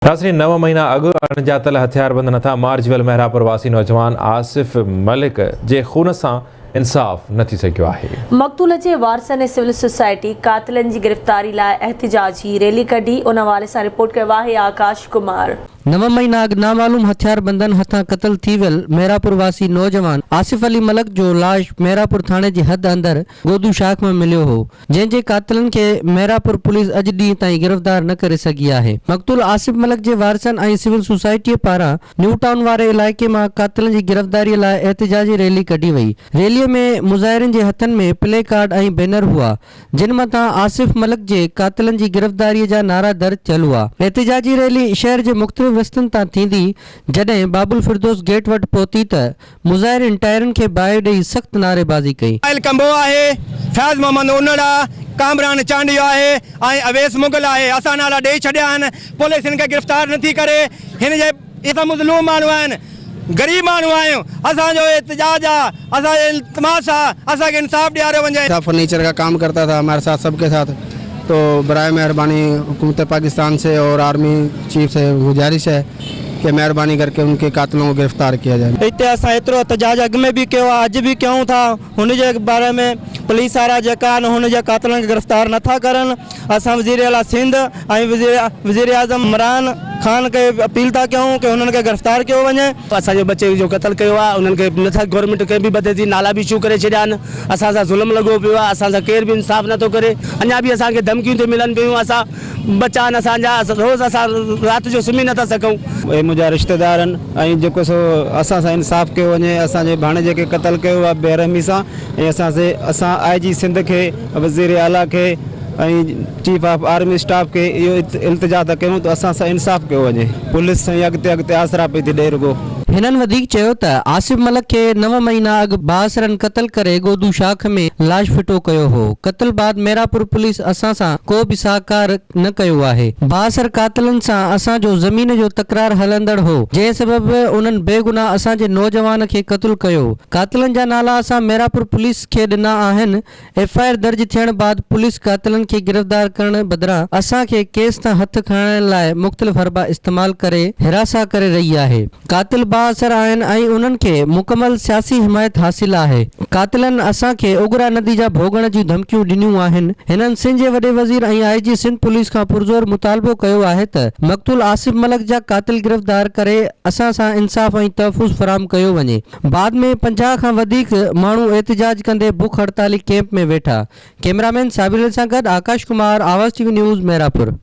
ناظرين نو مهينا اڳ اڻڄاتل هٿياربندن هٿان مارجي ويل مهراپور واسي نوجوان آصف ملڪ جي خون سان انصاف نه ٿي سگهيو آهي. مقتول جي وارثن ۽ سول سوسائٽي قاتلن جي گرفتاري لاء احتجاجي ريلي ڪڍي، ان حوالي سان رپورٽ ڪيو آهي آڪاش ڪمار. نو مهينا اڳ نامعلوم هٿياربندن هٿان قتل ٿي ويل مهراپور واسي نوجوان آصف علي ملڪ جو لاش مهراپور ٿاڻي جي حد اندر گودو شاخ مان مليو هو. جنهن جي قاتلن کي ميراپور پوليس اڄ ڏينهن تائين گرفتار نه ڪري سگهي آهي. مقتول آصف ملڪ جي وارثن ۽ سول سوسائٽيء پاران نيو ٽائون واري علائقي مان قاتلن جي گرفتاريء لاء احتجاجي ريلي ڪڍي وئي. ريليء ۾ مظاهرين جي هٿن ۾ پلي ڪارڊ ۽ بينر هئا، جن مٿان آصف ملڪ جي قاتلن جي گرفتاريء جا نعرا درج ٿيل هئا. احتجاجي ريلي شهر جي مختلف رستن تان ٿيندي جڏهن باب الفردوس گيٽ وٽ پهتي ته مظاهرين ٽائرن کي باهه ڏئي سخت نعريبازي ڪئي. اسماعيل ڪمبو آهي، فيض محمد انڙ آ، ڪامران چانڊيو آهي ۽ اويس مغل آهي، اسان نالا ڏئي ڇڏيا آهن، پوليس هن کي گرفتار نٿي ڪري، هن جي اسان مظلوم ماڻهو آهن، غريب ماڻهو آهيون، اسان جو احتجاج آ، اسان جو التماس آ، اسان کي انصاف ڏياريو وڃي. تھا فرنيچر کا کام کرتا تھا ھماري ساتھ سب کے ساتھ تو برائے مھرباني حکومت پاڪستان سے اور آرمي چيف سے گزارش ھي ڪي مھرباني ڪر ڪي ان ڪي قاتلون ڪو گرفتار ڪيا جائي. اتي اسان ايترو احتجاج اڳ ۾ به ڪيو آهي اڄ به ڪيون ٿا هن جي باري ۾ پوليس وارا جيڪا آهن هن جي قاتلن کي گرفتار نٿا ڪرن اسان وزير اعليٰ سنڌ ۽ وزير اعظم عمران خان کي اپيل ٿا ڪيون ڪي هنن کي گرفتار ڪيو وڃي. اسان جي ٻچي جو قتل ڪيو آهي انهن کي نٿا گورنمينٽ ڪنهن به ٻڌي ٿي نالا به اشو ڪري ڇڏيا آهن اسان سان ظلم لڳو پيو آهي اسان سان ڪير به انصاف نٿو ڪري اڃا به اسان کي ڌمڪيون ٿيون ملن پيون اسان ٻچا آهن اسان جا روز اسان رات جو سمهي نٿا سگهون. اهي منهنجا رشتيدار آهن ۽ جيڪو سو اسان سان انصاف ڪيو وڃي اسان جي ڀاڻيجي کي قتل ڪيو ويو آهي بيرحمي سان ۽ اسان سي اسان آء جي سنڌ کي وزير اعليٰ کي ۽ چيف آف آرمي اسٽاف کي اهو التجا ٿا ڪيون ته اسان سان انصاف ڪيو وڃي پوليس سائين اڳتي اڳتي آسرا پئي ٿي ڏئي رڳو. هنن وڌيڪ چيو ته آصف ملڪ کي نو مهينا اڳ بااثرن قتل ڪري گودو شاخ ۾ لاش ڦٽو ڪيو هو، قتل بعد ميراپور پوليس اسان سان ڪو به سهڪار نه ڪيو آهي، بااثر قاتلن سان اسان جو زمين جو تڪرار هلندڙ هو، جنهن سبب انهن بيگناهه اسان جي نوجوان کي قتل ڪيو، قاتلن جا نالا اسان ميراپور پوليس کي ڏنا آهن، ايف I R درج ٿيڻ بعد پوليس قاتلن کي گرفتار ڪرڻ بدران اسان کي ڪيس تان هٿ کڻائڻ لاء مختلف حربا استعمال ڪري هراسان ڪري رهي آهي. قاتل بااثر آهن ۽ انهن کي مڪمل سياسي حمايت حاصل آهي. قاتلن اسان کي اگرا ندي جا ڀوڳڻ جون ڌمڪيون ڏنيون آهن. هنن سنڌ جي وڏي وزير ۽ آء جي سنڌ پوليس کان پرزور مطالبو ڪيو آهي ته مقتول آصف ملڪ جا قاتل گرفتار ڪري اسان سان انصاف ۽ تحفظ فراهم ڪيو وڃي. بعد ۾ 50 کان وڌيڪ ماڻهو احتجاج ڪندي بک هڙتالي ڪيمپ ۾ ويٺا. ڪئميرامين صابر علي سان گڏ Akash Kumar, Awaz T V news, Mehrapur.